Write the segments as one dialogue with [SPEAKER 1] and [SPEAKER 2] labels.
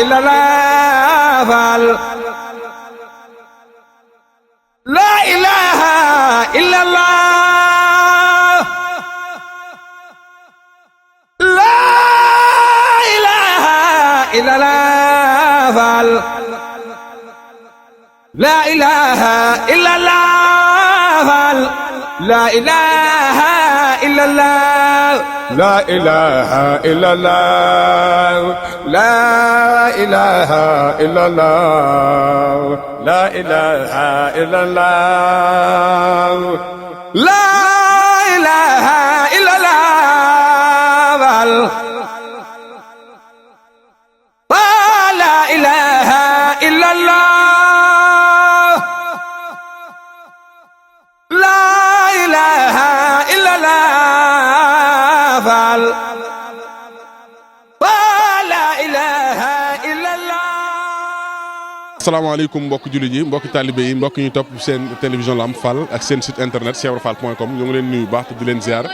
[SPEAKER 1] إلا الله لا إله إلا الله لا إله إلا الله لا إله إلا الله لا إله إلا الله لا إله إلا الله لا إله إلا الله لا إله إلا الله لا إله إلا الله لا إله إلا الله لا إله إلا الله لا إله إلا الله.
[SPEAKER 2] asalaamaaleykum mbokki jullit yi mbokki talibé yi mbokki ñu topp seen télévision Lamp Fall ak seen site internet cheikhrafall.com ñu ngi leen nuyu baax te di leen ziar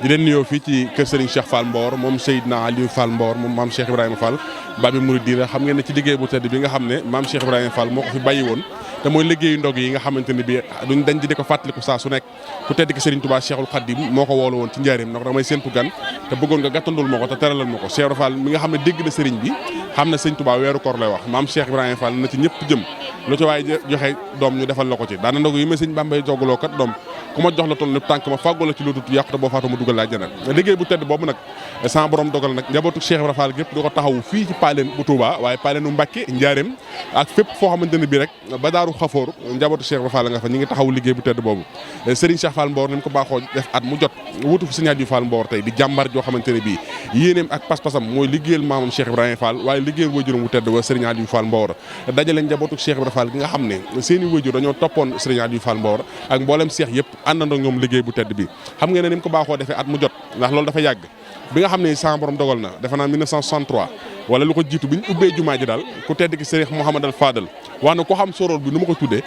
[SPEAKER 2] di leen nuyoo fii ci kër Serigne Cheikh Fall Mbor moom Seydina Aliou Fall Mbor moom maam Cheikh Ibrahima Fall Babi Mouridina xam ngeen ne ci liggéey bu tedd bi nga xam ne maam Cheikh Ibrahima Fall moo ko fi bàyyi woon te mooy liggéeyu ndog yi nga xamante ne bi duñ dañ di ko fàttaliku saa su nekk ku tedd ki Serigne Touba Cheikhul Khadim moo ko woolu woon ci njaareem ndax damay séentu gan te bëggoon nga gàttandul ma ko te teralal ma ko Cheikh Fall mi nga xam ne dégg na Serigne bi xam na Serigne Touba weeru koor lay wax maam Cheikh Ibrahima Fall na ci ñëpp jëm lu ci waaye joxe doom ñu defal la ko ci daana ndog yi ma Serigne Bambay joggaloo kat doom ku ma jox la toll lépp tànk ma fàggoo la ci lu dut yàqu te boo faatu ma dugal laa jana liggéey bu tedd boobu nag sama borom dogal nag njabootu Cheikh Ibrahima Fall gépp di ko taxawu fii ci Paleen bu Touba waaye Paleen u Mbàkke njaareem ak fépp foo xamante ne bii rek ba daaru xafoor njabootu Cheikh Ibrahima Fall nga fa ñi ngi taxawu liggéey bu tedd boobu Serigne Cheikh Fall Mbor ni mu ko baaxoo def at mu jot wutu fi Serigne Aliou Fall Mbor tey di jàmbar joo xamante ne bii yéeneem ak pas-pasam mooy liggéeyal maamam Cheikh Ibrahima Fall waaye liggéeyal wajuram bu tedd wa Serigne Aliou Fall Mbor dajale njabootu Cheikh Ibrahima Fall gi nga xam ne seeni wajur dañoo toppoon Serigne Aliou Fall Mbor ak mboolem Cheikh yëpp àndandoo ñoom liggéey bu tedd bi xam ngeen ne ni mu ko baaxoo defee at mu jot ndax loolu dafa yàgg bi nga xam ne sama borom dogal na defe naa 1963 wala lu ko jiitu bi ñu ubbee jumaa ji daal ku tedd ki Serigne Mouhamadal Fadal wax na ko xam soroor bi nu ma ko tuddee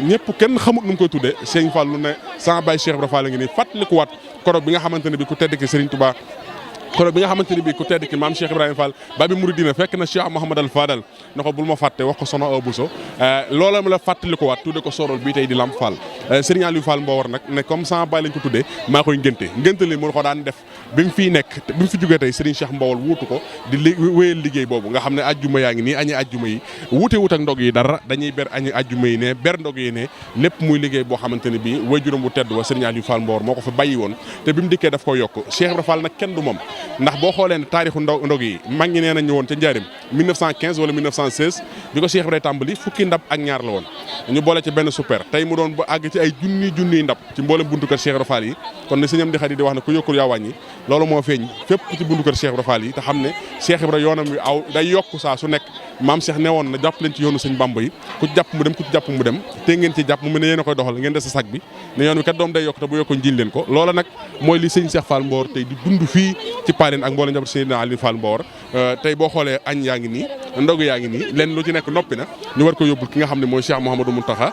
[SPEAKER 2] ñëpp kenn xamut nu mu koy tuddee Serigne Fall lu ne sama baay Cheikh Ibrahima Fall ngi nii fàttalikuwaat koro bi nga xamante ne bi ku tedd ki Serigne Touba koro bi nga xamante ne bii ku tedd ki maam Cheikh Ibrahima Fall Babi Mouridina fekk na Cheikh Mouhamadal Fadal na ko bul ma fàtte wax ko sono a buso loola ma la fàttali ko waat tudde ko sorol bii tey di Lamp Fall Serigne Aliou Fall Mbor nag ne comme sama baay lañ ko tuddee maa koy ngénte li mu ko daan def bi mu fiy nekk bi mu fi jógee tey Serigne Cheikh Mbowal wuutu ko di wéyal liggéey boobu nga xam ne ajjuma yaa ngi nii añi ajjuma yi wuute wut ak ndog yi dara dañuy ber añi ajjuma yi ne ber ndog yi ne lépp muy liggéey boo xamante ne bii waajuram bu tedd wa Serigne Aliou Fall Mbor moo ko fa bàyyi woon te bi mu dikkee daf ko yokk Cheikh Ibrahima Fall nag kenn du moom ndax boo xoolee ne taarixu ndog yi mag ñi nee nañ woon ca njaarim 1915 wala 1916 bi ko Cheikh Ibrahima tàmbali fukki ndab ak ñaar la woon ñu boole ci benn super tey mu doon ba àgg ci ay junniy ndab ci mboolem buntu kër Cheikh Ibrahima Fall yi kon ne sëñam di xarit di wax ne ku yokkul yaa wàññi loolu moo feeñ fépp ci buntu kër Cheikh Ibrahima Fall yi te xam ne Cheikh Ibrahima yoonam wi aw day yokk saa su nekk maam Cheikh newoon na jàpp leen ci yoonu sëñ Bamba yi ku jàpp mu dem ku jàpp mu dem te ngeen ci jàpp mu mel ne yéen a koy doxal ngeen des sa sag bi ne yoon wi kat doom day yokk te bu yokko njiñ leen ko loola nag mooy li sëñ Cheikh Fall Mbor tey di dund fii ci Paleen ak mboolem njaboot Seydina Aliou Fall Mbor tey boo xoolee añ yaa ngi nii ndog yaa ngi nii leen lu ci nekk noppi na ñu war ko yóbbul ki nga xam ne mooy Cheikh Mouhamadou Mountakha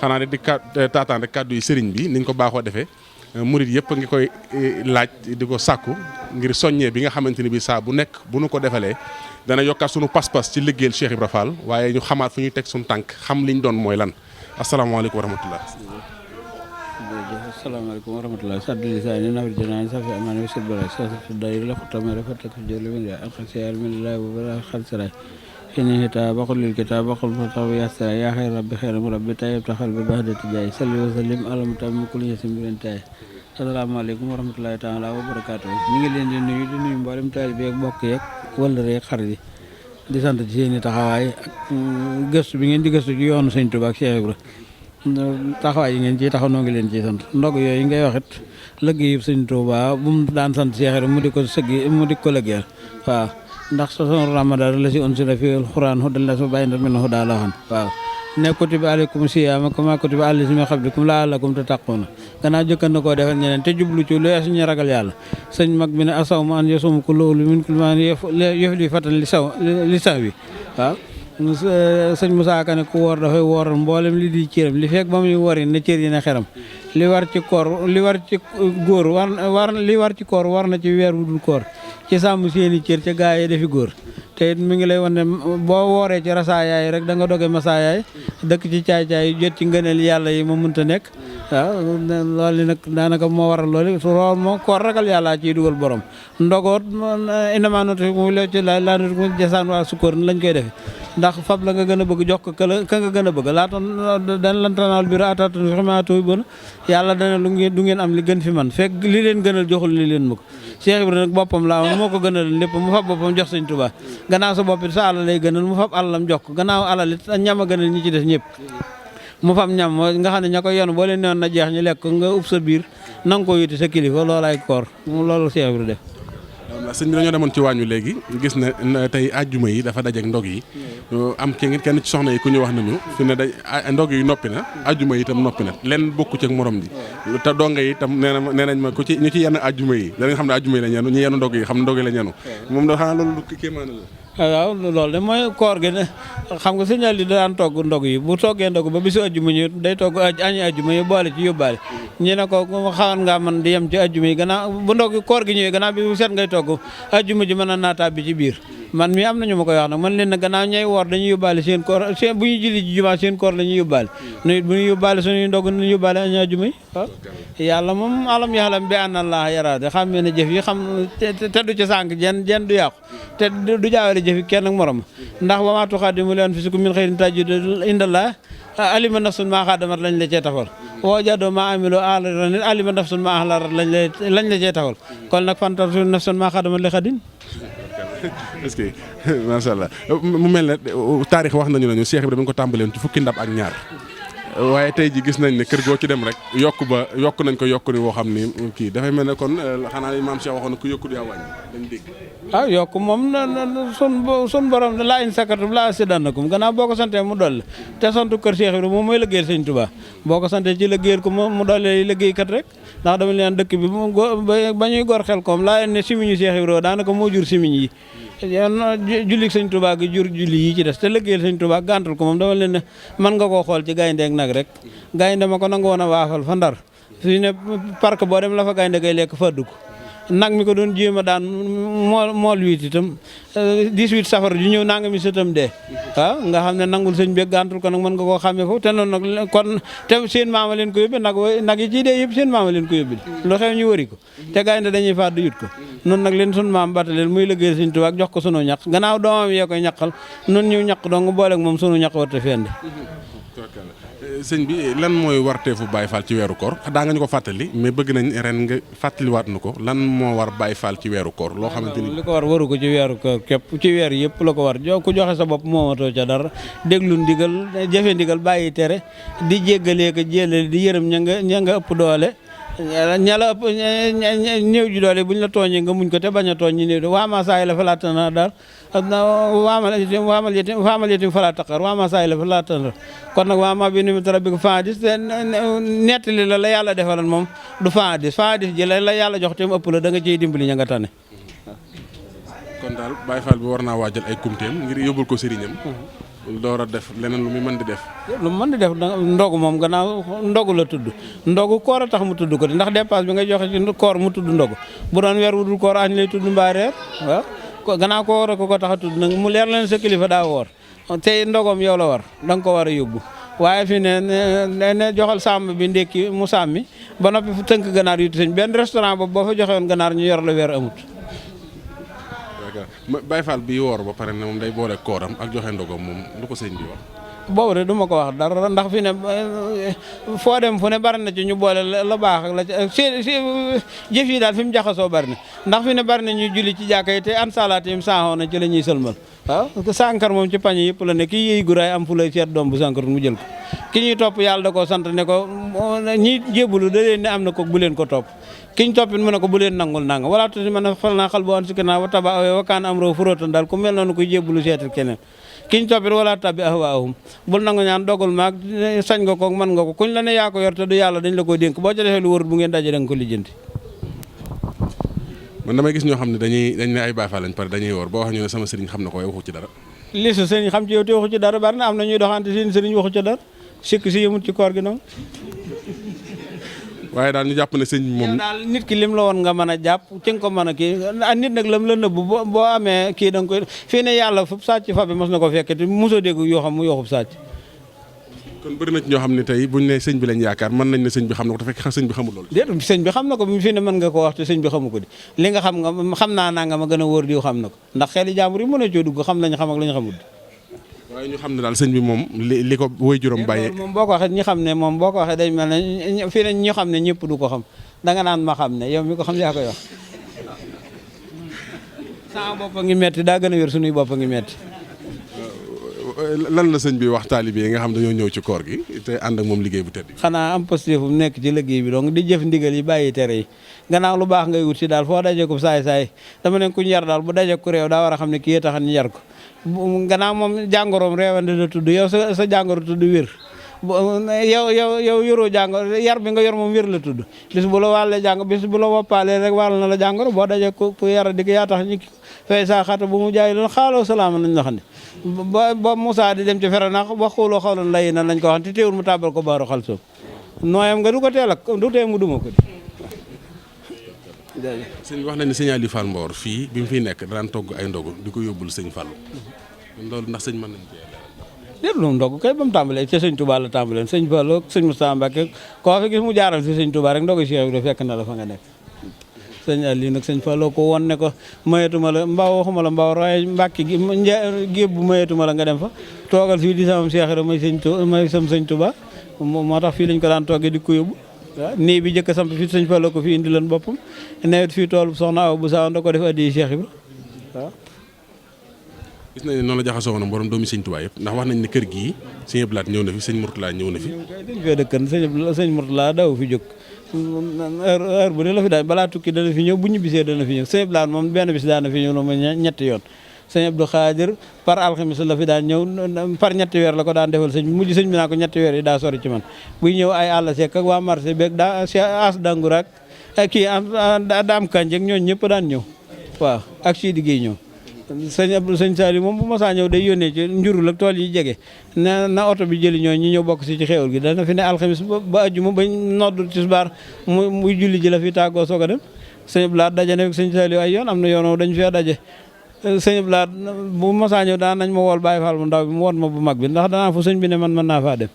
[SPEAKER 2] xanaa ne di taataan rek kàddu yi sëriñ bi niñ ko baaxoo defee murit yëpp ngi koy laaj di ko sàkku ngir soññee bi nga xamante ni bi saa bu nekk bu nu ko defalee dana yokkaat sunu pas-pas ci liggéeyal Cheikh Ibrahima Fall waaye ñu xamaat fu ñuy teg suñu tànk xam liñ doon mooy lan asalaamaaleykum wa rahmatullah
[SPEAKER 3] asalaamaaleykum wa rahmatullah saddu lisaani nawir janaan safi amaani wasit bara sasi day la xutamere fatak jël min ya alxasiyal min laa bu bara xalsara xini xitaa baqul lil kitaab baqul fataw yasara yaa xayr rabbi xayram rabbi tayib taxal bi bahdati jaay salli wa sallim alam tam kul yasim bi leen taay asalaamaaleykum wa rahmatullahi taala wa barakaatu ñu ngi leen di nuyu mboolem taalibe ak bokk yeeg wala rek xarit yi di sant ci seeni taxawaay ak gëstu bi ngeen di gëstu ci yoonu Sëñ Tuubaa ak Cheikh Ibra taxawaay yi ngeen ciy taxaw noo ngi leen ciy sant ndog yooyu ngay waxit liggéeyu Sëñ Tuubaa bu mu daan sant Cheikh Ibra mu di ko lëggeel waaw ndax sa son ramadan la si unsila fi alquran hudan la su bàyyi min huda la waxan waaw ne kutiba alaykum siyaama kama kutiba alal lazina min qablikum la'allakum tattaquna gannaaw jëkkan na koo defal ñeneen te jublu ci lu yees ñu ragal yàlla sëñ mag bi ne asawmu an yasumu kullu min kulli ma yufli fatan li saw wi waaw sëñ Moussa Ka ne ku woor dafay wooral mboolem li di cëram li fekk ba muy wori ne cër yi ne xeram li war ci koor li war ci góor li war ci koor war na ci weer wu dul koor ci sàmm seeni cër ca gaa yi defi góor te it mi ngi lay wan ne boo wooree ci rasaayaay rek da nga doge masaayaay dëkk ci caay-caay jot ci ngëneel yàlla yi ma mënta nekk waaw loolu nag daanaka moo waral loolu su lool moo koor ragal yàlla ciy dugal borom ndogoot inama noti mu le ci laa noti mu jasaan waa sukkoor lañ koy defe ndax fab la nga gën a bëgg jox ko ka nga gën a bëgg laata dan lantanaal bi raatatan xamatu bon yàlla dana du ngeen am li gën fi man fekk li leen gënal joxul li leen mu ko Cheikh Ibrahima nag boppam laa woon moo ko gënal lépp mu fab boppam jox Sëñ Tuubaa gannaaw sa bopp it sa àll lay gënal mu fab àllam jox ko gannaaw alal it ñam a gënal ñi ci des ñëpp mu fab ñam nga xam ne ña koy yoon boo leen newoon na jeex ñu lekk nga ub sa biir na nga ko yuti sa kilifa loolaay koor loolu Cheikh Ibrahima def
[SPEAKER 2] sëñ bi dañoo demoon ci wàññu léegi gis ne tey àjjuma yi dafa dajeek ndog yi am kenn ci soxna yi ku ñu wax nañu fi ne day ndog yi noppi na àjjuma yi itam noppi na lenn bokku ci ak morom ji te donga yi itam nee nañ ma ku ci ñu ci yenn àjjuma yi da nga xam ne àjjuma yi la ñenu ñu yenn ndog yi xam ne ndog yi la ñenu moom da xanaa loolu kéemaan la
[SPEAKER 3] waaw loolu de mooy koor gi xam nga signal yi daan togg ndog yi bu toggee ndog ba bisu ajjuma ñu day togg añi ajjuma yi boole ci yóbbaale ñu ne ko xawan ngaa man di yem ci ajjuma yi gannaaw bu ndog koor gi ñëwee gannaaw bi bu set ngay togg ajjuma ji mën a naataab bi ci biir man mii am nañu ma koy wax nag man leen na gannaaw ñay woor dañuy yóbbaale seen koor bu ñu julli ci jumaa seen koor la ñuy yóbbaale nu bu ñu yóbbaale suñuy ndog nañu yóbbaale añi ajjuma yi waaw yàlla moom alam yaxlam bi anna allah yaraade xam ne jëf yi xam te du ci sànq jen du yàqu te du jaawale jëfi kenn ak morom ndax wa maa tuqaddimu li anfusikum min xayrin tajiduhu indallah alima nafsun maa xaddamat lañ la cee tafal woo jadoo maa amiloo alaranit alima nafsun maa axlarat lañ la cee tafal kon nag fantarsu nafsun maa xaddamat li xadin
[SPEAKER 2] est-ce que macha allah mu mel ne taarix wax nañu nañu Cheikh Ibrahima ko tàmbaleen ci fukki ndab ak ñaar waaye tey ji gis nañ ne kër goo ci dem rek yokk nañ ko yokk ni woo xam ni kii dafay mel ne kon xanaa maam Cheikh waxoon na ku yokkut yaa wàññi dañ dégg
[SPEAKER 3] yokk moom sun borom laa in sakartum laa azidannakum gannaaw boo ko santee mu dolli te santu kër Cheikh Ibrahima moom mooy liggéeyal Sëñ Tuubaa boo ko santee ci liggéeyal ko mu dolli liggéeykat rek ndax dama leen dëkk bi ba ñuy gor xel koom laa ne simiñu Cheikh Ibrahima daanaka moo jur simiñ yi julli Sëñ Tuubaa gi jur julli yi ci des te liggéeyal Sëñ Tuubaa gàntal ko moom dama leen ne mën nga koo xool ci gaynde ak nag rek gaynde ma ko nangu woon a waafal fa Ndar fii ne parc boo dem la fa gaynde gay lekk faddu ko nag mi ko doon jéem a daan mool 8 itam 18 safar ju ñëw nanga mi sëtam dee waaw nga xam ne nangul sëñ bi gàntul ko nag mën nga koo xàmmee foofu te noonu nag kon te seen maama leen ko yóbbe nag yi ciy dee yëpp seen maama leen ko yóbbe lu xew ñu wëri ko te gaynde dañuy fàddu yut ko noonu nag leen sun maam battaleel muy liggéeyal Sëñ Tuubaa jox ko sunu ñaq gannaaw doomam yee koy ñaqal noonu ñu ñaq dong booleeg moom sunu ñaq warta fende
[SPEAKER 2] sëñ bi lan mooy warteefu Baye Fall ci weeru koor daa nga ñu ko fàttali mais bëgg nañ ren nga fàttaliwaat nu ko lan moo war Baye Fall ci weeru koor loo xamante ni
[SPEAKER 3] li ko war waru ko ci weeru koor képp ci weer yëpp la ko war ku joxe sa bopp moomatoo ca dara déglu ndigal jëfe ndigal bàyyi tere di jéggalee ko jéllale di yërëm ña nga ëpp doole ña la ëpp néew ji doole buñ la tooñee nga muñ ko te bañ a tooñ ñi néew waama saay la fa laatana daal waamal yetim fa laa taqar waama saay la fa laatana kon nag waama bi ni tara bi ko faadis te nettali la yàlla defalan moom du faadis ji la yàlla jox te mu ëpp la da nga ciy dimbali ña nga tane
[SPEAKER 2] kon daal Baye Fall bi war naa waajal ay kumteem ngir yóbbul ko sëriñam door a def leneen lu muy mën di def
[SPEAKER 3] lu mu mën di def ndogu moom gannaaw ndogu la tudd ndogu koor a tax mu tudd ko ndax dépasse bi nga joxe ci koor mu tudd ndogu bu doon weer wudul koor añ lay tudd mbaa reer waaw gannaaw koor a ko tax a tudd nag mu leer leen sa kilifa daa woor tey ndogom yow la war da nga ko war a yóbbu waaye fi ne joxal sàmm bi ndékki mu sàmmi ba noppi fu tënk ganaar yu sëñ benn restaurant boobu boo fa joxe woon ganaar ñu yor la weer amut
[SPEAKER 2] Baye Fall bi woor ba pare ne moom day boole kooram ak joxe ndogom moom lu ko sëñ bi wax
[SPEAKER 3] boobu de du ma ko wax dara ndax fi ne foo dem fu ne bari na ci ñu boole la baax ak la jëf yi daal fi mu jaxasoo bari na ndax fi ne bari na ñuy julli ci jàkka yi te an salaat yi saaxoo na ci la ñuy sëlmal waaw sànkar moom ci pañe yëpp la ne kii yéey guraay am fu lay seet doom bu sànkar mu jël ko ki ñuy topp yàlla da koo sant ne ko ñi jébbalu da leen ne am na ko bu leen ko topp kiñ toppit mu ne ko bu leen nangul nanga wala tuuti man fal naa xal bu an sukki naa wa taba wa kaan am roo furóotan daal ku mel noonu koy jébbalu seetal keneen kiñ toppit wala tabbi ahwaahum bul nangu ñaan dogal maag sañ nga ko mën nga ko kuñ la ne yaa ko yor te du yàlla dañ la koy dénk boo ca defee lu wërut bu ngeen daje da nga ko lijjanti.
[SPEAKER 2] man damay gis ñoo xam ne dañ ne ay Baay Faal lañ pare dañuy woor boo wax ñu ne sama sëriñ xam na ko waxu ci dara.
[SPEAKER 3] li sa sëriñ xam ci yow te waxu ci dara bari na am na ñuy doxante seen sëriñ waxu ci dara sikk si yëmut ci koor gi noonu.
[SPEAKER 2] waaye daal ñu jàpp ne sëñ moom
[SPEAKER 3] daal nit ki lim la woon nga mën a jàpp ci nga ko mën a kii nit nag lam la nëbb boo amee kii da nga koy fii ne yàlla fu sàcc fa bi mos na ko fekke te mosoo dégg yoo xam mu yoxub sàcc.
[SPEAKER 2] kon bëri na ci ñoo xam ne tey buñ ne sëñ bi lañ yaakaar mën nañ ne sëñ bi xam na ko te fekk sëñ bi xamul loolu.
[SPEAKER 3] déet sëñ bi xam na ko fii ne mën nga ko wax te sëñ bi xamu ko di li nga xam naa nga ma gën a wóor diw xam na ko ndax xeli jàmbur yi mën a coo dugg xam lañ xam ak lañ xamul.
[SPEAKER 2] waaye ñu xam ne daal sëñ bi moom li ko woy juróom bàyyee
[SPEAKER 3] moom boo ko waxee ñi xam ne moom boo ko waxee day mel ne fii ne ñu xam ne ñëpp du ko xam danga naan ma xam ne yow mi ko xam yaa koy wax sama bopp a ngi metti daa gën a wér suñuy bopp a ngi metti.
[SPEAKER 2] lan la sëñ bi wax taalibe yi nga xam dañoo ñëw ci koor gi te ànd ak moom liggéey bu tedd.
[SPEAKER 3] xanaa am positif bu nekk ci liggéey bi donc di jëf ndigal yi bàyyi tere yi gannaaw lu baax ngay wut si daal foo dajee ko saay-saay dama ne kuñ yar daal bu dajee ko réew daa war a xam ne kii taxan ñu yar ko gannaaw moom jàngoroom réewande la tudd yow sa jàngoro tudd wér yow yoroo jàngoro yar bi nga yor moom wér la tudd bis bu la wàllee bis bu la woppaalee rek wàll na la jàngoro boo dajee ku yara di yaa tax ñu fay saa xata bu mu jaay loon xaaloo salaama nañ la xam ne ba Moussa di dem ci fere na wax xooloo xawlan lay na lañ ko wax te teewul mu tàbbal ko baaru xal soob nooyam nga du ko teel ak du tee mu duma ko di
[SPEAKER 2] sëñ wax nañ ne sëñ Aliou Fall Mbor fii bi mu fiy nekk daan togg ay ndogu di ko yóbbul sëñ Fallou loolu ndax sëñ mën nañ cee
[SPEAKER 3] déet lu mu ndogg kay ba mu tàmbalee ci sëñ Touba la tàmbalee sëñ Fallou sëñ Moustapha Mbacké koo fi gis mu jaaral si sëñ Touba rek ndogu Cheikh Ibra fekk na la fa nga nekk sëñ Aliou nag sëñ Fallou ko won ne ko mayetuma la mbaaw waxuma la mbaaw waaye Mbàkke gi géeb bu mayetuma la nga dem fa toogal fii di sama Cheikh Ibra may sam sëñ Touba moo tax fii lañ ko daan toggee di ko yóbbu waaw nii bi jëkk samp fii sëñ Fallou ko fii indi leen boppam nawet fii tool soxna aw bu saa da ko def addi Cheikh Ibra waaw
[SPEAKER 2] gis nañ ne noonu la jaxasoo woon borom doomi sëñ Touba yëpp ndax wax nañ ne kër gii sëñ Ablaat ñëw na fi sëñ Mourtala ñëw na fi
[SPEAKER 3] dañ fee dëkkan sëñ Mourtala daw fi jóg heure bu ne la fi daan balaa tukki dana fi ñëw bu ñu bisee dana fi ñëw sëñ Ablaat moom benn bis daana fi ñëw la ma ñetti yoon sëñ Abdou Khadir par alxamis la fi daan ñëw par ñetti weer la ko daan defal sëñ bi mujj sëñ bi naa ko ñetti weer yi daa sori ci man buy ñëw ay àll sekk ak waa marché beeg daa as dangurak kii daam kanjeg ñooñu ñëpp daan ñëw waaw ak si diggéey ñëw sëñ Saliou moom bu ma saa ñëw day yónnee ci njurul ak tool yi jege na oto bi jëli ñooñu ñi ñëw bokk si ci xéewal gi dana fi ne alxamis ba ajjuma ba noddu tisbaar muy julli ji la fi tàggoo soog a dem sëñ Blaat daje ne sëñ Saliou ay yoon am na yoon dañ fee daje sëñ Blaat bu ma saa ñëw daan nañ ma wool Baye Fall mu ndaw bi mu woon ma bu mag bi ndax danaa fu sëñ bi ne man mën naa faa dem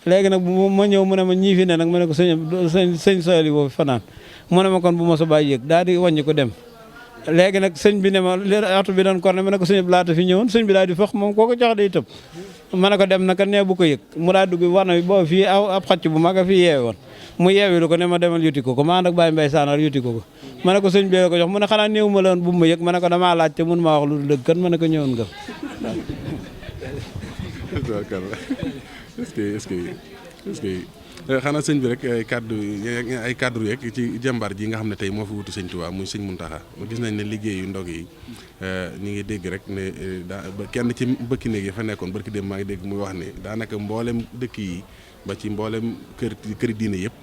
[SPEAKER 3] léegi nag bu ma ñëw mu ne ma ñii fi ne nag ma ne ko sëñ Saliou boobu fanaan mu ne ma kon bu ma sa bàyyi yëg daal di wàññi ko dem léegi nag sëñ bi ne ma oto bi doon korne ma ne ko sëñ bi laata fi ñëwoon sëñ bi daal di fox moom koo ko jox day tëb ma ne ko dem naka nee bu ko yëg mu daa dugg war na bi boobu fii ab xacc bu mag a fii yeewe woon mu yeewilu ko ne ma demal yuti ko ma ànd ak Baye Mbaye Sanar yuti ko ma ne ko sëñ bi ko jox mu ne xanaa néew ma la woon bu ma yëg ma ne ko damaa laaj te mun maa wax lu dëgg kan ma ne ko ñëwoon nga
[SPEAKER 2] est-ce que xanaa sëñ bi rek ay kaddu yeeg ci jàmbaar ji nga xam ne tey moo fi wutu sëñ Touba muy sëñ Mountakha gis nañ ne liggéeyu ndog yi ñu ngi dégg rek ne kenn ci bëkki néeg yi fa nekkoon barki dem maa ngi dégg muy wax ne daanaka mboolem dëkk yi ba ci mboolem këri diine yëpp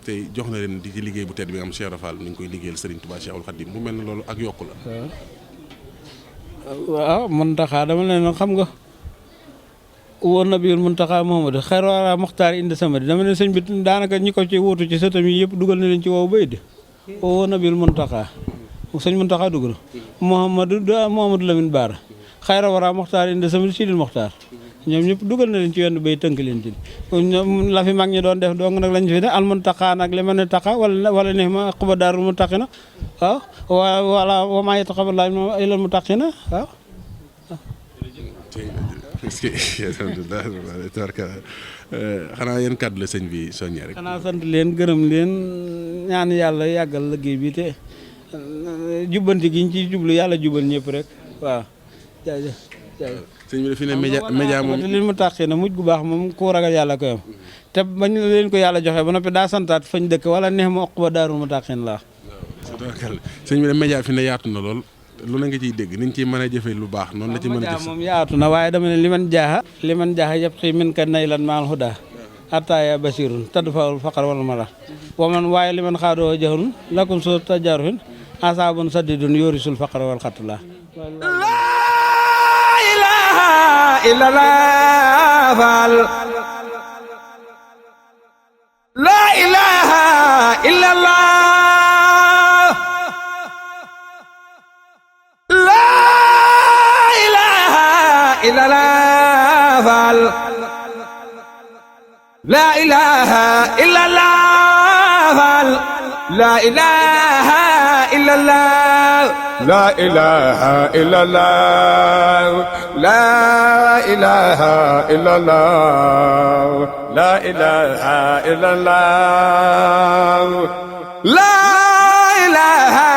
[SPEAKER 2] tey jox na leen di ci liggéey bu tedd bi nga xam Cheikh Rafal ni ñu koy liggéeyal Serigne Touba Cheikhul Khadim mu mel ne loolu ak yokku la.
[SPEAKER 3] waaw Mountakha dama leen xam nga. woon na biir Muntaxa Muhammadu xayru wara Muxtaar indi sama di dama ne sëñ bi daanaka ñi ko ci wuutu ci sëtam yi yëpp dugal na leen ci wow bay di woon na biir Muntaxa sëñ Muntaxa dugg na Muhammadu Lamin Baara xayru wara Muxtaar indi sama di Sidil Muxtaar ñoom ñëpp dugal na leen ci wenn bay tënk leen ci ñoom la fi mag ñi doon def dong nag lañ fi ne al Muntaxa nag li ma ne taxa wala ne ma xuba daarul muttaqina waaw wala wa maa yataqabbalu illal muttaqina waaw
[SPEAKER 2] alhamdulilah xanaa yéen kàddu la sëñ bi soññee rek.
[SPEAKER 3] xanaa sant leen gërëm leen ñaan yàlla yàggal liggéey bi te jubbanti gi ñu ciy jublu yàlla jubal ñëpp rek waaw jaajëf.
[SPEAKER 2] sëñ bi fi ne média moom
[SPEAKER 3] li mu tàqee na mujj gu baax moom ku ragal yàlla koy am te bañ leen ko yàlla joxe ba noppi daa santaat fañ dëkk wala neex ma oq ba daarul mu tàqeen laa
[SPEAKER 2] sëñ bi ne média fi ne yaatu na lool lu na nga ciy dégg niñ ciy mën a jëfee lu baax noonu la ci mën a jëf
[SPEAKER 3] moom yaatu na waaye dama ne li man jaaxa yëpp xii min ka nay lan maal huda ataaya basirun tadfa'ul faqra wal mara wa man waaye li man xaadoo jahrun lakum soo tajaruhin asaabun sadidun yorisul faqra wal xatla
[SPEAKER 1] laa ilaaha illallaah faal laa ilaaha illallaah laa ilaaha illallaah faal laa ilaaha illallaah faal laa ilaaha illallaah laa ilaaha illallaah laa ilaaha illallaah laa ilaaha illallaah laa ilaaha